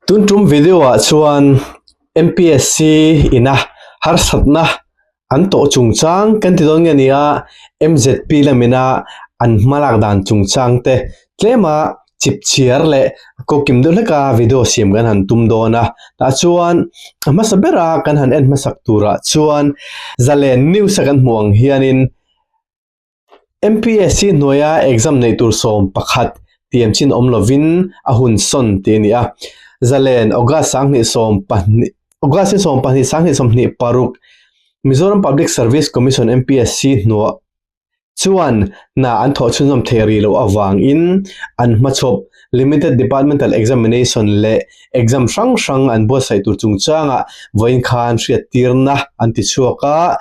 Tun tum video ah chuan MPSC ina harsatna an tawh chungchang kan ti dawn nge ni a, MZP lamina an hmalak dan chungchang te tlema chip chhiar leh kawkim deuh hleka video siam kan han tum dawn a. Tah chuan a hmasa bera kan han en hmasak turah chuan Zalen News a kan hmuh ang hianin MPSC hnuaia exam neih tur 11 tiam chin awm lovin a hun sawn tih a ni a. Zalen August 2020 August ni 12 2026 Mizoram Public Service Commission MPSC hnuah chuan hna an thawh chhunzawm thei rih loh avangin an hmachhawp Limited Departmental Examination leh exam hrang hrang an buatsaih tur chungchangah vawiin khan hriattirna an ti chhuak a.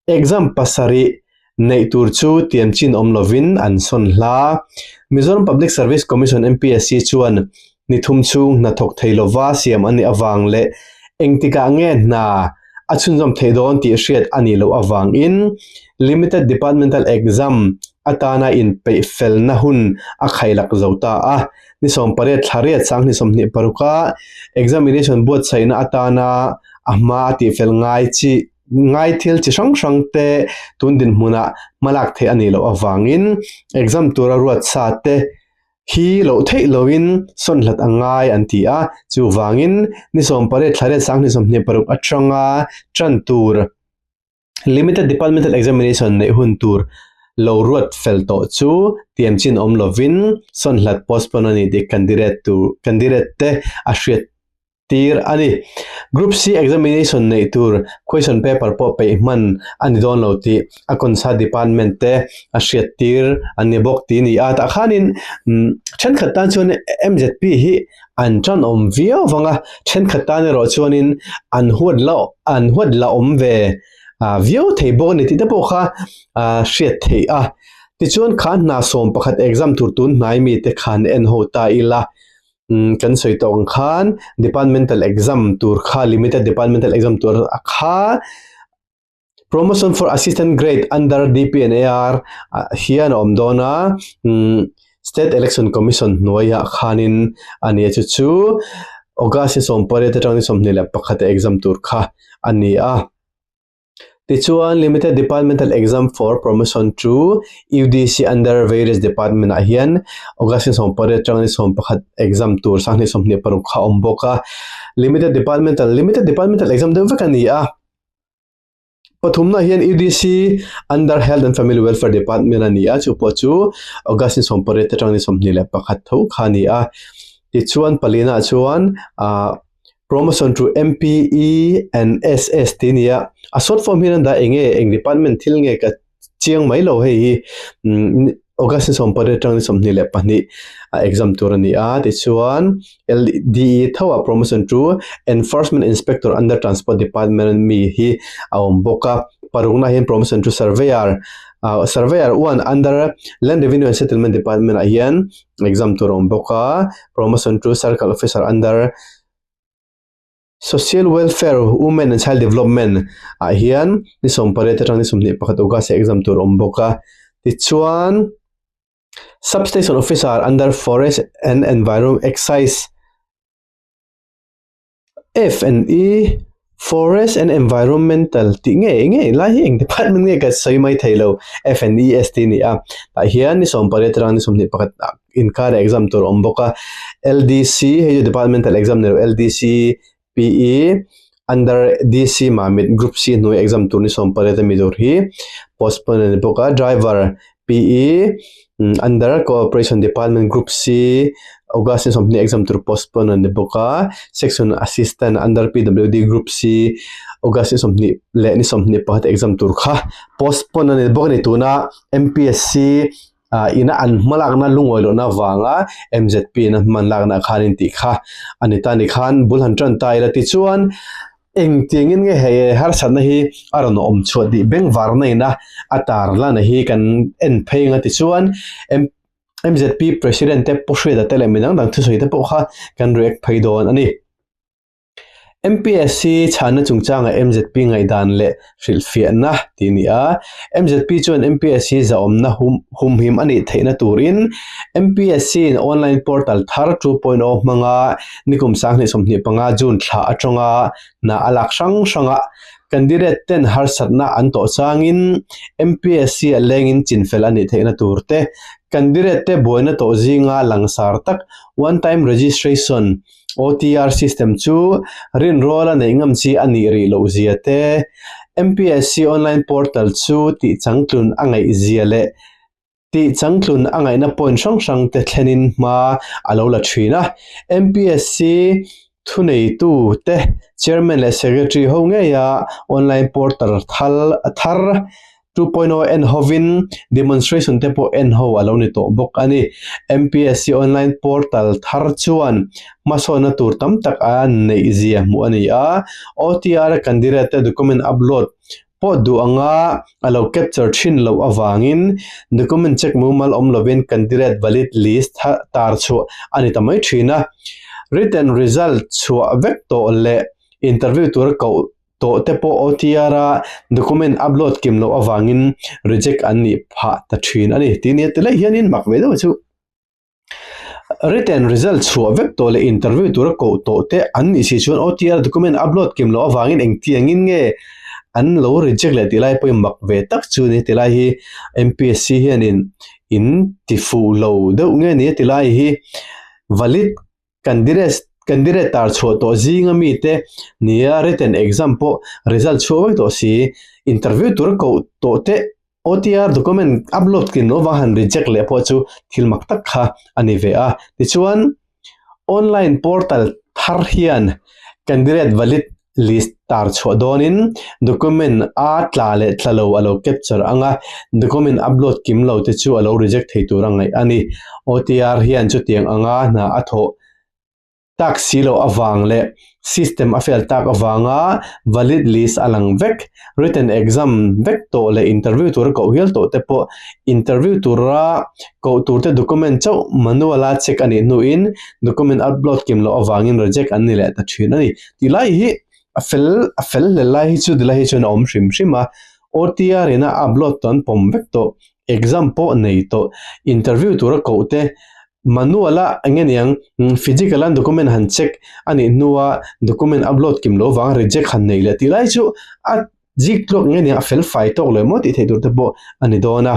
Exam pasarih neih tur chu tiam chin awm lovin an sawn hla. Mizoram Public Service Commission, MPSC, chuan ni thum chhung hna thawk thei lova siam a nih avang leh engtikah nge hna a chhunzawm theih dawn tih hriat a nih loh avangin Limited Departmental Exam atana inpeih felna hun a khailak zo ta a. Ni 18 thla riat 2026 a examination buatsaihna atana a hma a tihfel ngai chi Ngai thil chi hrang hrang te tun dinhmunah hmalak theih a nih loh avangin exam tura ruat sa te hi loh theih loin sawn hlat a ngai an ti a, chuvangin ni 18 thla riat 2026 atanga tan tur Limited Departmental Examination neih hun tur lo ruat fel tawh chu tiam chin awm lovin sawn hlat postpone a ni tih candidate tur candidate te a hriat tir a ni. Group C examination neih tur question paper pawh peih hman a ni dawn lo tih a concern department te a hriat tir an ni bawk tih a ni a. Tah khanin thenkhat tan chuan MZP hi an tanawm viau vang a, thenkhat tan erawh chuanin an huat la an huat la awm ve viau thei bawk a ni tih te pawh kha hriat theih a. Tichuan kha hna 11 exam tur tun hnai mite khan en ho ta ila. Kan sawi tawh ang khan departmental exam tur kha limited departmental exam tur a kha promotion for assistant grade under DPNAR hian a awm dawn a state election commission hnuaiah khanin a ni a chu chu August ni 18 atang ni 21 a exam tur kha a ni a. Tichuan, Limited Departmental Exam for Promotion to UDC under various department ah hian August ni 18 atanga ni 11 exam tur 2026 kha a awm bawk a. Limited Departmental Limited Departmental Exam deuh vek a ni a. Pathumna hian UDC under Health and Family Welfare Department a ni a, chu pawh chu August ni 18 atanga ni 21 tho kha a ni a. Tichuan, palina chuan ah Promotion to MPE and SS tih a ni a, a short form hian an dah eng nge eng department thil nge ka chiang mai lo hei hi August ni 18 atang ni 22 a exam tur a ni a tichuan LDE tho ah promotion to Enforcement Inspector under Transport Department mi hi a awm bawk a parukna hian promotion to Surveyor Surveyor 1 under Land Revenue and Settlement Department ah hian exam tur a awm bawk a promotion to circle officer under social welfare women and child development ah hian ni 18 atang ni 21 august ah exam tur a awm bawk a tichuan substation officer under forest and environment excise F and E Forest and Environmental tih ngei ngei lai hi eng department nge ka sawi mai thei lo F and E S tih a ni a tah hian ni 18 atang ni 21 ah inkar ah exam tur a awm bawk a LDC hei chu departmental exam ni lo LDC PE under DC Mamit group C hnuai exam tur ni 18 ami tur hi postpone a ni bawk a driver PE under Cooperation Department Group C August ni 20 exam tur postpone a ni bawk a Section Assistant under PWD Group C August ni 20 leh ni 21 exam tur kha postpone a ni bawk a ni tuna MPSC ina an hmalakna lungawi lohna avanga MZP in a hman lakna khan in tih kha a ni ta ni khan bul han tan ta ila tichuan Engtiangin nge hei harsatna hi a rawn awm chhuah tih bengvarna ina a tar lana hi kan en phei anga tichuan MZP President te Pu Hriata te leh midang dang thusawi te pawh kha kan react phei dawn a ni. MPSC chhanna chungchanga MZP ngaihdan leh hrilhfiahna tih a ni a. MZP chuan MPSC zahawmna humhim a nih theihna turin MPSC in online portal thar 2.0 hmanga nikum 2025 June thla atanga hna a lak hrang hranga candidate ten harsatna an tawh changin MPSC a lengin chinfel a nih theihna tur te, candidate te buaina tawh zinga langsar tak one time registration OTR system chu rinrawl a neih ngam chi a nih rih loh zia te, MPSC online portal chu tih changtlun a ngaih zia leh tih changtlun a ngaihna point hrang hrang te thlenin hma a lo la thin a. MPSC thuneitu te Chairman leh Secretary ho ngeia online portal thar 2.0 en hovin demonstration te pawh en ho a lo ni tawh bawk a ni. MPSC online portal thar chuan hmasawnna tur tam tak a neih zia hmuh a ni a, OTR candidate te document upload pawh duh anga a lo capture thin loh avangin document check mumal awm lovin candidate valid list tar chhuah a ni ta mai thin a. Written result chhuah vek tawh leh interview tura koh tawh te pawh OTR a document upload kim loh avangin reject an nih phah ta thin a ni tih nia ti lai hianin mak ve deuh chu written result chhuah vek tawh leh interview tura koh tawh te an nih si chuan OTR document upload kim loh avangin engtiangin nge an lo reject leh tih lai pawhin mak ve tak chu ni ti lai hi MPSC hianin in ti fuh lo deuh nge ni ti lai hi valid Candidate tar chhuah tawh zinga mite nia written exam pawh result chhuah vek tawh si, interview tur koh tawh te OTR document upload kin lo vang han reject leh pawh chu thil mak tak kha a ni ve a. Tichuan, online portal thar hian candidate valid list tar chhuah dawnin document a tla leh tla lo a lo capture ang a, document upload kim lo te chu a lo reject thei tur a ngaih a ni. OTR hian chutiang anga hna a thawh tak si loh avang leh system a fail tak avanga valid list a lang vek, written exam vek tawh leh interview tura koh hial tawh te pawh interview tura koh tur te document chauh manual a check a nih hnuin document upload kim loh avangin reject an ni leh ta thin a ni. Ti lai hi a fel a fel hlel lai hi chu ti lai hi chuan a awm hrim hrim a, OTR in a upload tawh an pawm vek tawh, exam pawh nei tawh, interview tura koh te manual a eng nge niang physical a document han check a nih hnua document upload kim loh vang reject han nei leh tih lai chu a zik tluak nge niang a fel fai tawk lo emaw tih theih tur te pawh a ni dawn a.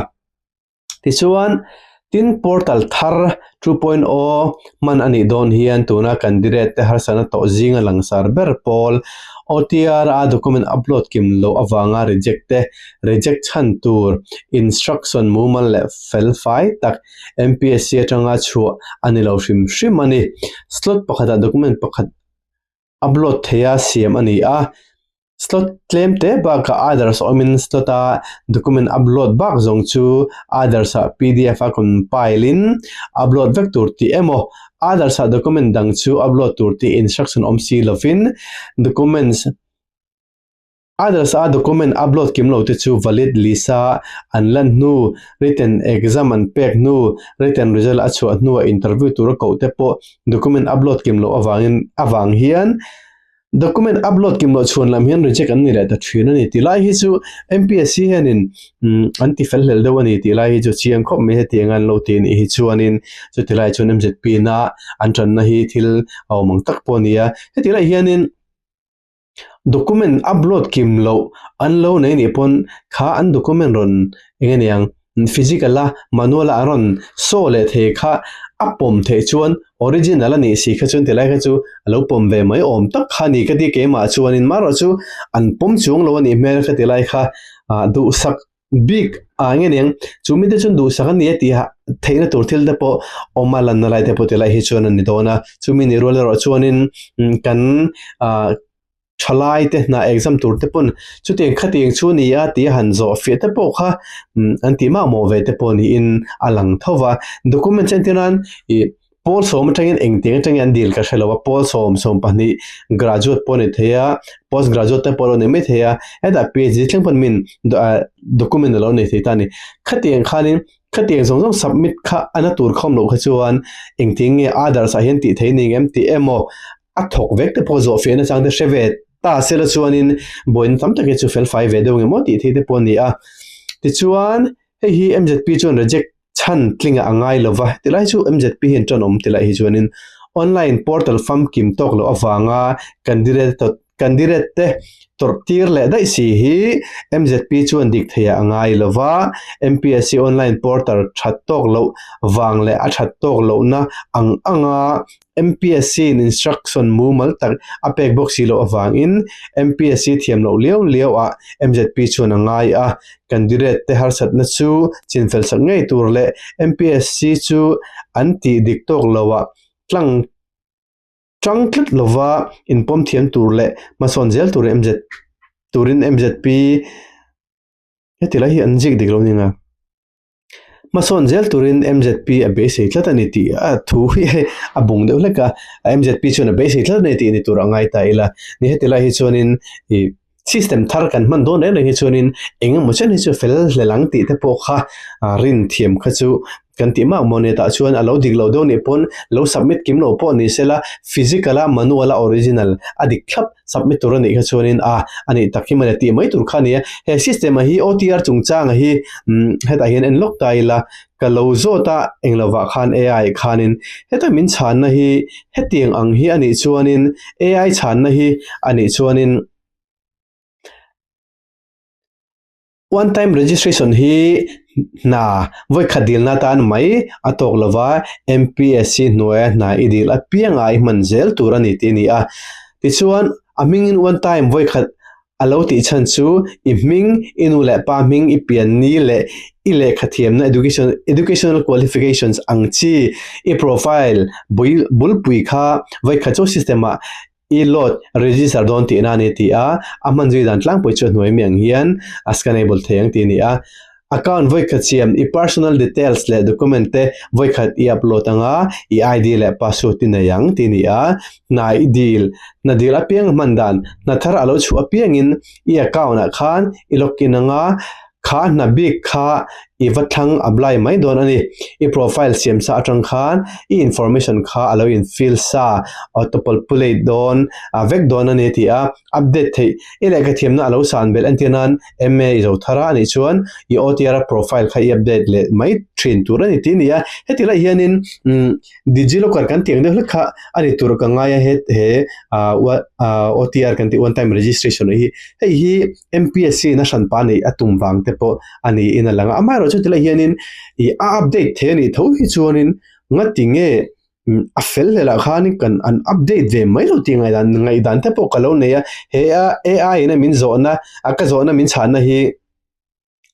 Tichuan, tin portal thar 2.0 hman a nih dawn hian tuna candidate te harsatna tawh zinga langsar ber pawl OTR a document upload kim loh avanga reject te reject chhan tur instruction mumal leh fel fai tak MPSC atanga chhuah a ni lo hrim hrim a ni. Slot pakhatah document pakhat upload theia siam a ni a, slot tlem te bakah others awmin slot a document upload bak zawng chu others ah pdf a compile in upload vek tur tih emaw others ah document dang chu upload tur tih instruction awm si lovin documents Others a document upload kim lo te chu valid list a an lan hnu, written exam an pek hnu, written result a chhuah hnua interview tura koh te pawh document upload kim loh avangin avang hian document upload kim loh chhuan lam hian reject an ni leh ta thin a ni. Ti lai hi chu MPSC hianin an ti fel hlel deuh a ni tih lai hi chu chiang khawp mai hetiang an lo ti anih hi chuanin chuti lai chuan MZP na an tanna hi thil a awm ang tak pawh a ni a. Heti lai hianin Document upload kim loh an lo nei nih pawn kha an document rawn eng nge niang physical a manual a an rawn saw leh thei kha a pawm theih chuan original a nih si kha chuan tilai kha chu a lo pawm ve mai awm tak kha a ni ka ti keimah chuanin marawh chu an pawm chuang lo a nih hmel ka tilai kha ah duhsak bik ah nge niang chu mite chuan duhsak a ni a tih theihna tur thil te pawh awm a lanna lai te pawh tilai hi chuan a ni dawn a chumi nih rual erawh chuanin kan ah thalai te hna exam tur te pawn chutiang khatiang chu a ni a tih a han zawh fiah te pawh kha an tih makmawh ve te pawh niin a lang tho va document entir nan ih Pawl sawm atangin engtiang atangin an dil ka hre lo a, pawl sawm sawm pahnih graduate pawh a ni thei a, post graduate te pawh a lo ni mai thei a, hetah PhD thleng pawn min document a lo nei thei ta a ni. Khatiang khanin khatiang zawng zawng submit kha a na tur khawm loh kha chuan engtiang nge others ah hian tih theih a ni ngem tih emaw. a thawk vek te pawh zawh fiahna chang te hre ve ta sela chuanin buaina tam tak hi chu fel fai ve deuh nge maw tih thei te pawh a ni a. Tichuan hei hi MZP chuan reject chhan tlingah a ngai lo va, tilai chu MZP hian ṭanawm tilai hi chuanin online portal famkim tawk loh avanga candidate candidate te tawrh tir leh daih si hi MZP chuan dik theiah a ngai lo va, MPSC online portal that tawk loh vang leh a that tawk lohna ang anga MPSC in instruction mumal tak a pek bawk si loh avangin MPSC thiam loh liau liau ah MZP chuan a ngai a, candidate te harsatna chu chinfel sak ngei tur leh MPSC chu an tih dik tawk lo ah tlang Tang tlat lova inpawm thiam tur leh hmasawn zel turin MZ turin MZP heti lai hi an zik dik lo nia. Hmasawn zel turin MZP a beisei tlat a ni tih a thu hi hei a bung deuh hlek a, MZP chuan a beisei tlat a ni tih ni tur a ngai ta ila. Ni heti lai hi chuanin ih system thar kan hman dawn reng reng hi chuanin eng emaw chen hi chu fel hlel ang tih te pawh kha rin thiam kha chu kan tih mak maw ni tah chuan a lo dik lo deuh nih pawn lo submit kim lo pawh ni sela physical a manual a original a dik thlap submit tur a nih kha chuanin a a nih tak hi mawle tih mai tur kha a ni a he system ah hi OTR chungchang ah hi hetah hian en lawk ta ila ka lo zawt a englovah khan AI khanin heta min chhanna hi hetiang ang hi a nih chuanin AI chhanna hi a nih chuanin one time registration hi hna vawikhat dilna atan mai a tawk lova MPSC hnuaia hna i dil apianga i hman zel tur a ni tih a ni a tichuan a hmingin one time vawikhat A lo tih chhan chu i hming, i nu leh pa hming, i pian ni leh i lehkha thiamna education educational qualifications ang chi i profile bui bulpui kha vawikhat chu system ah i load register dawn tihna a ni tih a, a hman zui dan tlangpui chu a hnuai mi ang hian a scannable thei ang tih a ni a. Account vawikhat siam i personal details leh document te vawikhat i upload anga i ID leh password i nei ang tih a ni a, hna i dil, hna dil apiang hman dan, hna thar a lo chhuah apiangin i account ah khan i login anga kha hna bik kha i va thlang apply mai dawn a ni. I profile siam sa atang khan i information kha a lo in fill sa auto populate dawn vek dawn a ni tih a update theih i lehkha thiamna a lo san belh entir nan MA i zo thar a anih chuan i OTR a profile kha i update leh mai thin tur a ni tih a ni a, heti lai hianin umm digilocker kan tih ang deuh hlek kha a ni tur ka ngai a he he ah OTR kan tih one time registration hi hei hi MPSC in a hranpa neih a tum vang te pawh a niin a lang a, amaherawhchu heti lai hianin ih a update thei a nih tho hi chuanin ngati nge A fel hlel ah khan kan an update ve mai lo tih ngaihdan ngaihdan te pawh ka lo nei a he a AI in a min zawhna a ka zawhna min chhanna hi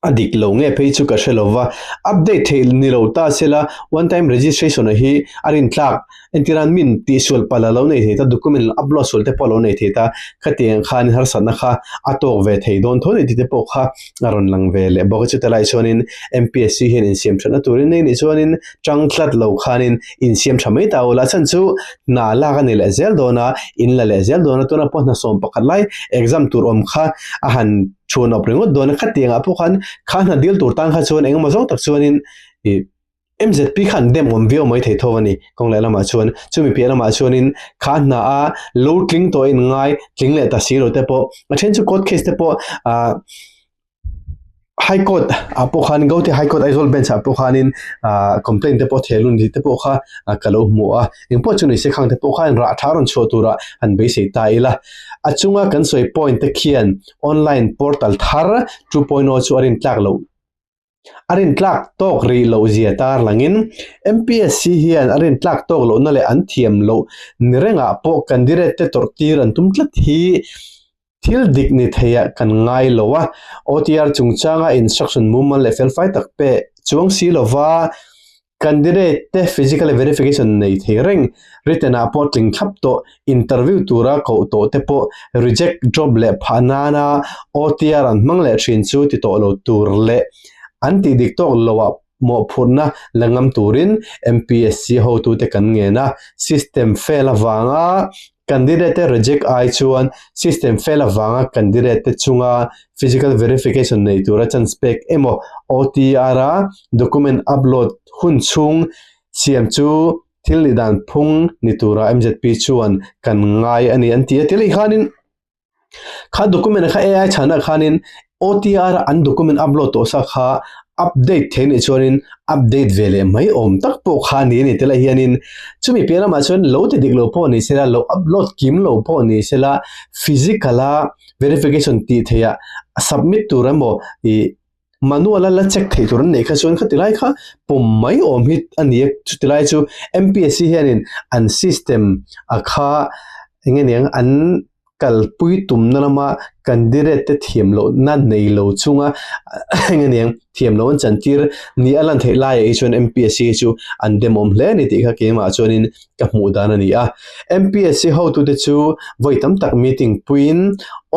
a dik lo nge phei chu ka hre lo va update theih ni lo ta sela one time registration ah hi a rintlak entirah min tihsual palh a lo nei thei ta document upload sual te pawh a lo nei thei ta khatiang khan harsatna kha a tawk ve thei dawn tho a ni tih te pawh kha a rawn lang ve leh bawk a chutilai chuanin MPSC hian insiam thatna turin nei nih chuanin Chang tlat lo khanin insiam tha mai ta ula, a chhan chu hna lak a ni leh zel dawn a, in la leh zel dawn a, tuna pawh hna 11 lai exam tur awm kha a han chhun awp ringawt dawn a, khatiangah pawh khan kha hna dil tur tan kha chuan engemaw zawng tak chuanin ih MZP kha an dem awm viau mai thei tho a ni, kawng leh lamah chuan chumi piah lamah chuanin kha hna a lo tling tawh in ngai tling leh ta si lo te pawh a then chu court case te pawh ah. High Court ah pawh khan Gauhati High Court Aizawl Bench ah pawh khanin ah complaint te pawh theh lun tih te pawh kha ka lo hmu a engpawh chu ni se khang te pawh khan rah tha rawn chhuah turah han beisei ta ila a chunga kan sawi point te khian online portal thar 2.0 chu a rin tlak loh a rin tlak tawk rih loh zia tar langin MPSC hian a rin tlak tawk lohna leh an thiam loh ni rengah pawh candidate te tawrh tir an tum tlat hi Thil dik ni theiah kan ngai lo a, OTR chungchanga instruction mumal leh felfai tak pe chuang si lova candidate te physical verification nei thei reng, written ah pawh tling thlap tawh, interview tura koh tawh te pawh reject drop leh phah nana OTR an hmang leh thin chu ti tawh lo tur leh an tih dik tawk loah mawhphurhna la ngam turin MPSC hotute kan ngen a, system fail avanga Candidate te reject ai chuan system fail avanga candidate te chunga physical verification nei tura chance pek emaw OTR a document upload hun chhung siam chu Thil nih dan phung ni tura MZP chuan kan ngai a ni an ti a. Tilei khanin kha document kha AI chhanah khanin OTR a an document upload tawh sa kha update thei nih chuanin update ve leh mai awm tak pawh kha a ni a ni. Tilai hianin chumi piah lamah chuan lo ti dik lo pawh ni sela, lo upload kim lo pawh ni sela physical a verification tih theihah submit tur emaw ih Manual a la check theih tur an neih kha chuan khati lai kha pawm mai awm hi a ni a, chuti lai chu MPSC hianin an system a kha eng nge niang an kalpui tumna lama candidate te thiam lohna nei lo chunga eng nge niang thiam loh an chantir ni a lan theih laiah hi chuan MPSC hi chu an demawm hle a ni tih kha keimah chuanin ka hmuh dan a ni a. MPSC hotute chu vawi tam tak meeting puiin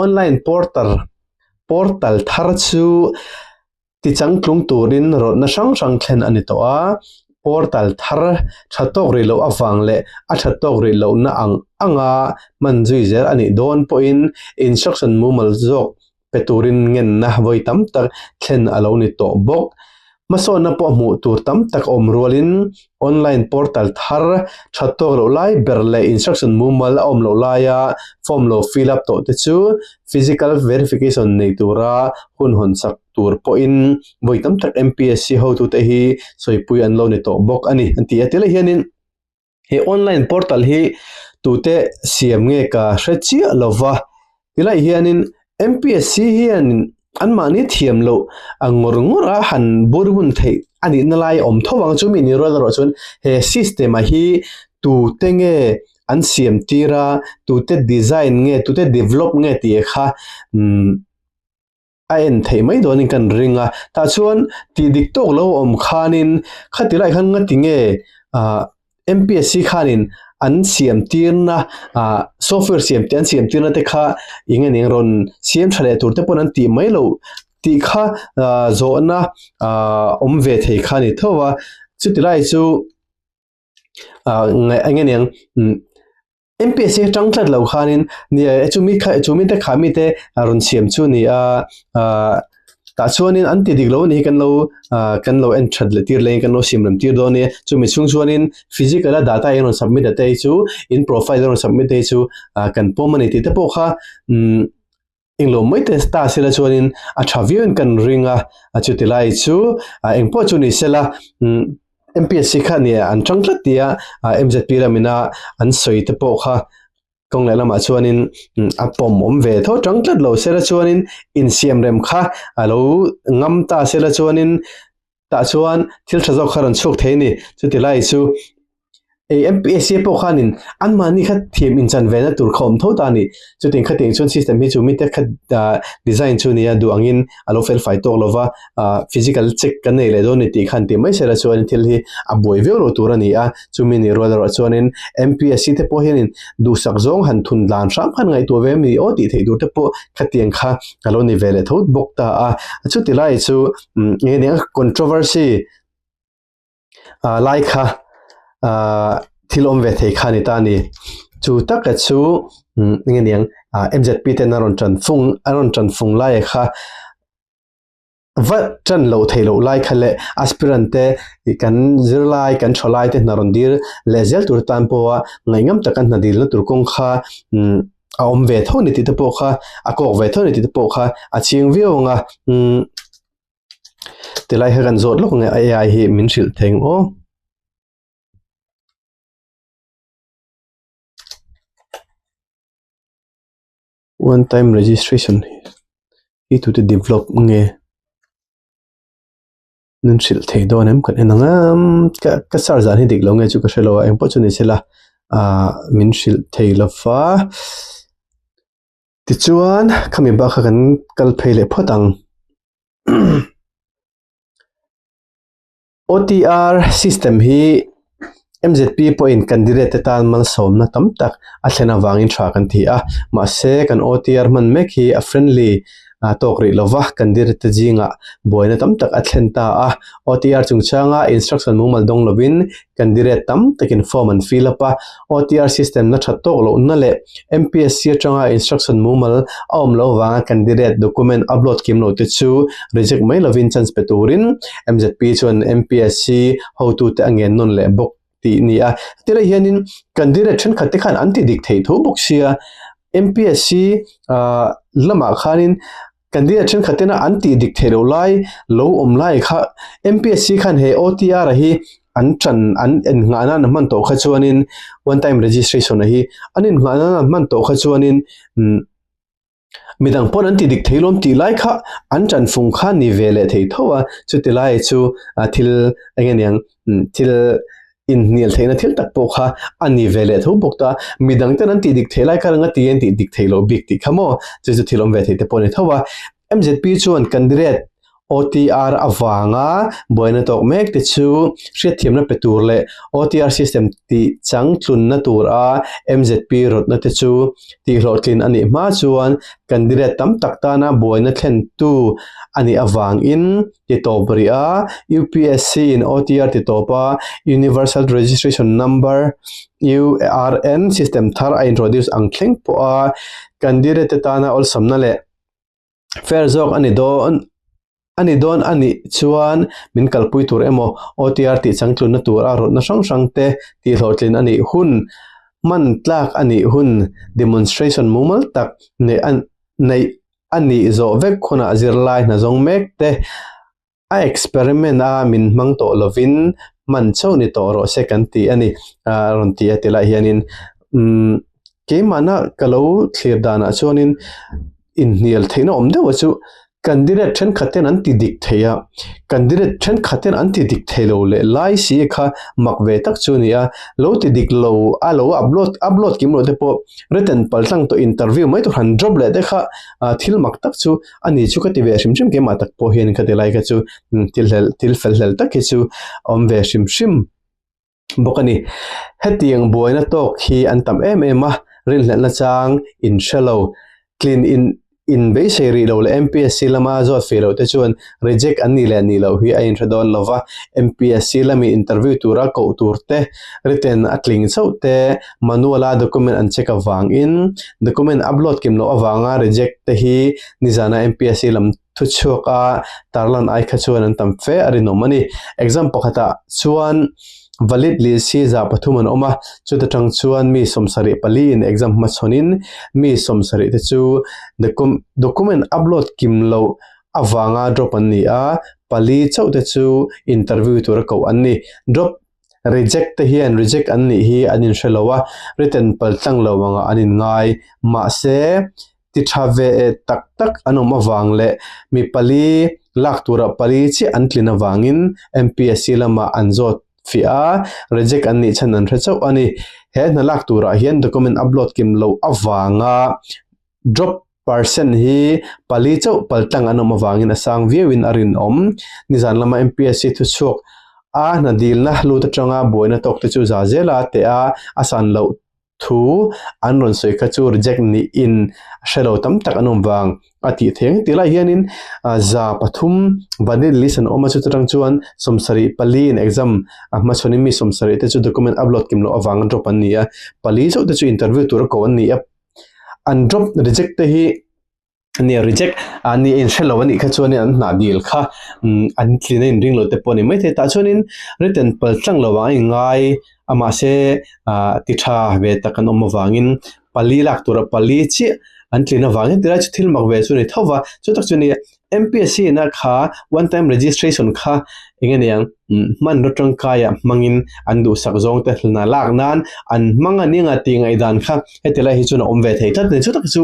online portal Portal thar chu tichangtlung turin rawtna hrang hrang thlen a ni tawh a, portal thar tha tawk rih loh avang leh a tha tawk rih lohna ang anga hman zui zel a nih dawn pawhin instruction mumal zawk pe turin ngenna vawi tam tak thlen a lo ni tawh bawk. Hmasawnna pawh hmuh tur tam tak a awm rualin online portal thar tha tawk loh lai ber leh instruction mumal a awm loh laia form lo fill up tawh te chu physical verification nei tura hun hawn chak tur pawhin vawi tam tak MPSC hotute hi sawipui an lo ni tawh bawk a ni an ti a. Tilai hianin He online portal hi tute siam nge ka hre chiah lo va, tilai hianin MPSC hianin anmahni thiam loh a ngawr ngawr a han bur hun theih a nihna lai a awm tho ang chu mi ni rual erawh chuan he system ah hi tute nge an siam tir a, tute design nge tute develop nge tih kha umm a en theih mai dawnin kan ring a tah chuan tih dik tawk lo awm khanin khati lai khan ngati nge ah MPSC khanin an siam tirna ah software siam te an siam tirna te kha eng nge eng rawn siam tha leh tur te pawn an tih mai loh tih kha ah zawhna ah awm ve thei kha a ni tho a chuti lai chu ah eng nge niang umm. MPSC atang tlat lo khanin nia chumi kha chumi te kha mite rawn siam chu a ni a ah tah chuanin an ti dik lo a ni hi kan lo ah kan lo en that leh tir laiin kan lo siam rem tir dawn a nia chumi chhung chuanin physical a data in rawn submit a te hi chu in profile a rawn submit te hi chu ah kan pawm a ni tih te pawh kha umm Englo mai te ta sela chuanin a tha viauin kan ring a, a chuti lai chu engpawh chu ni sela MPSC kha nia an tang tlat tia MZP lamina an sawi te pawh kha kawng leh lamah chuanin a pawm awm ve tho tang tlat lo sela chuanin insiam rem kha a lo ngam ta sela chuanin tah chuan thil tha zawk kha rawn chhuak thei a ni chuti lai chu ei MPSC pawh khanin anmahni kha thiam inchan ve na tur kha awm tho ta a ni chutiang khatiang chuan system hi chu mite kha ah design chu nia duh angin a lo fel fai tawk lova ah physical check kan nei leh dawn a ni tih khan tih mai sela chuan thil hi a buai viau lo tur a ni a chumi nih rual erawh chuanin MPSC te pawh hianin duhsak zawng han thun dan hram khan ngaihtuah ve ami aw tih theih tur te pawh khatiang kha a lo ni ve leh tho bawk ta a chuti lai chu umm eng nge nia controversy ah lai kha ah thil awm ve thei kha a ni ta a ni chu taka chu umm eng nge niang ah M_Z_P ten a rawn tan fung a rawn tan fung lai kha va tan loh theih loh lai kha leh aspirant te ih kan zirlai kan tha lai te hna rawn dil leh zel tur tan pawha ngaihngam taka hna dilna tur kawng kha umm a awm ve tho a ni tih te pawh kha a kawk ve tho a ni tih te pawh kha a chiang viau ang a umm tilai kha kan zawt lawk ang e A_I hi min hrilh thei ang aw. One time registration hi tute develop nge min hrilh thei dawn em kan en ang a ka ka search dan hi dik lo nge chu ka hre lo a engpawh chu ni se la ah min hrilh thei lo va tichuan khami bak kha kan kal phei leh phawt ang. OTR system hi MZP pawhin candidate te tan malsawmna tam tak a thlen avangin tha kan ti a, mahse kan OTR hman mek hi a friendly tawk rih lova candidate te zingah buaina tam tak a thlen ta a. OTR chungchanga instruction mumal dawng lovin candidate tam takin form an fill up a, OTR system na that tawk lohna leh MPSC atanga instruction mumal a awm loh avanga candidate document upload kim lo te chu reject mai lovin chance pe turin MZP chuan MPSC hotute a ngen nawn leh bawk. tih ni a. Tilai hianin candidate thenkhat te khan an ti dik theih tho bawk sia, MPSC ah lamah khanin candidate thenkhat tena an tih dik theih loh lai lo awm lai kha MPSC khan he OTR hi an tan an en nghah nan a hman tawh kha chuanin one time registration a hi an in nghah nan an hman tawh kha chuanin umm Midang pawn an ti dik thei lawm tih lai kha an tanfung kha ni ve leh thei tho a, chuti lai chu thil eng nge niang thil inhnial theihna thil tak pawh kha a ni ve leh tho bawk ta. Midang ten an tih dik thei lai kha anga ti an tih dik thei loh bik tih kha maw chu chu thil awm ve thei te pawh a ni tho a. MZP chuan candidate OTR avanga buaina tawk mek te chu hriatthiamna pe tur leh OTR system tih changtlunna tura MZP rawtna te chu tihhlawhtlin a nih hma chuan candidate tam tak tana buaina thlentu a nih avangin ti tawp rih a, UPSC in OTR ti tawp a, Universal Registration Number, URN, system thar a introduce ang thleng pawh a, candidate te tana awlsamna leh Fair zawk a ni dawn a ni dawn a nih chuan min kalpui tur emaw OTR tih changtlunna tur a rawtna hrang hrang te tih hlawhtlin a nih hun hman tlak a nih hun demonstration mumal tak neih a neih a nih zawh vek hunah zirlai hna zawng mek te a experiment a min hmang tawh lovin hman chauh ni tawh rawh se kan ti a ni a rawn ti a ti lai hianin umm keimahna ka lo thlir danah chuanin inhnial theihna awm deuh a chu candidate thenkhat ten an ti dik thei a candidate thenkhat ten an ti dik thei lo leh lai si kha mak ve tak chu a ni a lo ti dik lo a lo upload upload kim loh te pawh written paltlang tawh interview mai tur han drop leh te kha ah thil mak tak chu a ni chu ka ti ve hrim hrim keimah tak pawh hian ka ti lai kha chu thil hlel thil fel hlel tak hi chu a awm ve hrim hrim bawk a ni. Hetiang buaina tawk hi an tam em em a, rinhlelhna chang in hre lo, tlin in in beisei rih lo leh MPSC lama zawt feh loh te chuan reject an nih leh nih loh hi a inhre dawn lo va, MPSC lami interview tura koh tur te, written a tling chauh te, manual a document an check avangin document upload kim loh avanga reject te hi nizana MPSC lam thuchhuak a tarlan ai kha chuan an tam fe a rinawm a ni. Exam pakhatah chuan valid list hi 300 an awm a, chuta tang chuan mi 74 in exam hmachhawnin mi 70 te chu document upload kim loh avanga drop an ni a, pali chauh te chu interview tura koh an ni. Drop Reject te hian reject an nih hi an inhre lo a, written paltlang lo angah an inngai. Mahse, ti tha ve eh tak tak an awm avang leh mi pali lak turah pali chiah an tlin avangin MPSC lamah an zawt fiah a, reject an nih chhan an hre chauh a ni. He hna lak turah hian document upload kim loh avanga drop percent hi pali chauh paltlang an awm avangin a sang viauin a rinawm. Nizan lama MPSC thuchhuak a hna dilna lut atanga buaina tawk te chu za zela teh a, a san loh thu an rawn sawi kha chu reject niin hre lo tam tak an awm vang a tih theih ang. Tilai hianin 300 valid list an awm a, chuta tang chuan 74 in exam a hmachhawnin mi 70 te chu document upload kim loh avanga drop an ni a, pali chauh te chu interview tura koh an ni a. An drop reject te hi nia reject a ni in hrelo anih kha chuanin an hnah dil kha an tlin a inring lo te pawh a ni maithei tah chuanin written pal tlang lo ang a inngai a mahse ah ti tha ve tak an awm avangin pali lak tura pali chiah an tlin avangin tilai chu thil mak ve chu a ni tho va chu tak chu ni MPSC na kha one time registration kha eng nge niang hmanraw tangkaia hmangin an duhsak zawng te hna lak nan an hmang a nia tih ngaihdan kha heti lai hi chuan a awm ve thei tlat a ni. Chu tak chu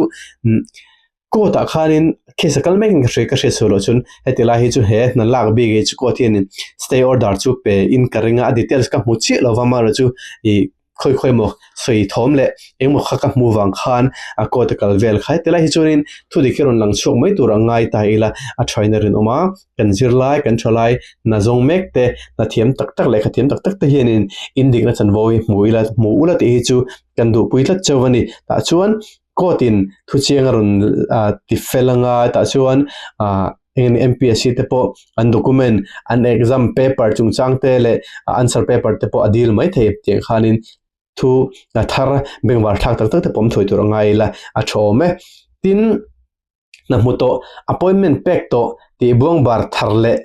court ah khanin case a kal mek in ka hria ka hriat sual loh chuan heti lai hi chu he hna lak bik hi chu court hianin stay order chu pe in ka ring a, a details ka hmu chiah lo va amaherawhchu chu ih khawi khawi emaw sawi thawm leh engemaw kha ka hmu vang khan a court a kal vel kha heti lai hi chuanin thu dik hi rawn lang chhuak mai tur ang ngai ta ila a thain a rinawm a kan zirlai kan tha lai hna zawng mek te hna thiam tak tak lehkha thiam tak tak te hianin indikna chanvo hi hmu ila hmu ula tih hi chu kan duhpui tlat chauh a ni tah chuan court in thu chiang a rawn ah ti fel anga tah chuan ah Eng MPSC te pawh an document, an exam paper chungchang te leh answer paper te pawh a deal mai thei tiang khanin thu thar bengvar thlak tak tak te pawm thawi tur a ngai ila a tha awm e. Tin, hna hmu tawh appointment pek tawh tih buangbar thar leh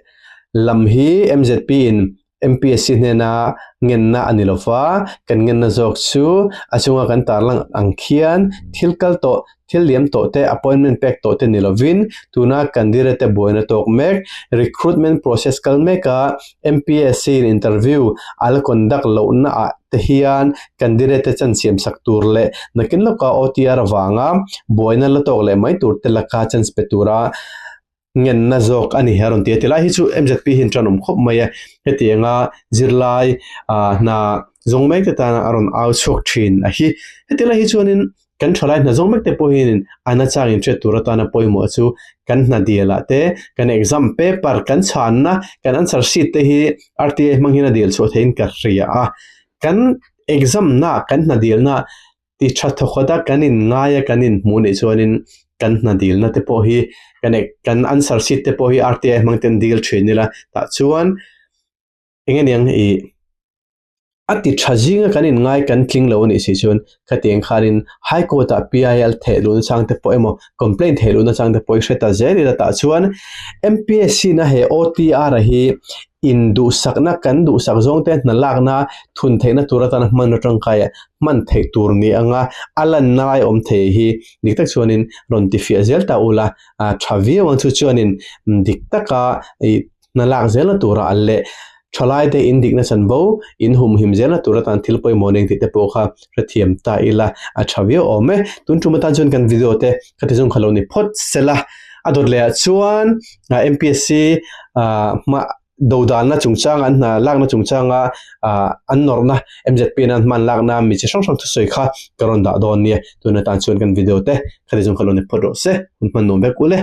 lam hi MZP in. MPSC hnena ngenna a ni lo va, kan ngenna zawk chu a chunga kan tarlang ang khian thil kal tawh, thil liam tawh te, appointment pek tawh te ni lovin tuna candidate te buaina tawk mek, recruitment process kal meka MPSC in interview a la conduct lohna ah te hian candidate te chance siam sak tur leh nakin lawka OTR avanga buaina la tawk leh mai tur te laka chance pe tura ngenna zawk a ni a rawn ti a tilai hi chu MZP hian tan awm khawp mai a hetianga zirlai ah hna zawng mek te tana a rawn au chhuak thin a hi heti lai hi chuanin kan thalai hna zawng mek te pawh hianin a nachang in hriat tur atana pawimawh chu kan hna dil ah te kan exam paper kan chhanna kan answer sheet te hi RTI hmang hian a dil chhuah theihin ka hria a kan exam na kan hna dilna Ti tha thawkhat a kan in ngai a kan in hmuh nih chuanin kan hna dilna te pawh hi kan kan answer sheet te pawh hi RTI hmang ten dil thin ila tah chuan eng aniang ih a ti tha zinga kan in ngai kan tling lo anih si chuan khatiang khanin high court ah PIL theh luhna chang te pawh emaw complaint theh luhna chang te pawh hi hre ta zel ila tah chuan MPSC na he OTR hi Induhsakna kan duhsak zawngte hna lakna thun theihna tur atana hman atangkai hman theih tur ni anga a lanna lai awm thei hi dik tak chuanin rawn tifiah zel ta ula a tha viau ang chu chuanin dik taka ih hna lak zelna tura an leh thalaite indikna chanvo in humhim zelna tur atan thil pawimawh nen tih te pawh kha hrethiam ta ila a tha viau awm e. Tun tum atan chuan kan video te ka ti zawng kha lo ni phawt sela a dawt leh ah chuan MPSC hma dodalna chungchanga an hna lakna chungchanga an nawrhna MZP in an hman lakna mi chi hrang hrang thusawi kha ka rawn dah dawn nia tun atan chuan kan video te kha ti zawng kha lo ni phawt rawh se hun hman nuam vek ule.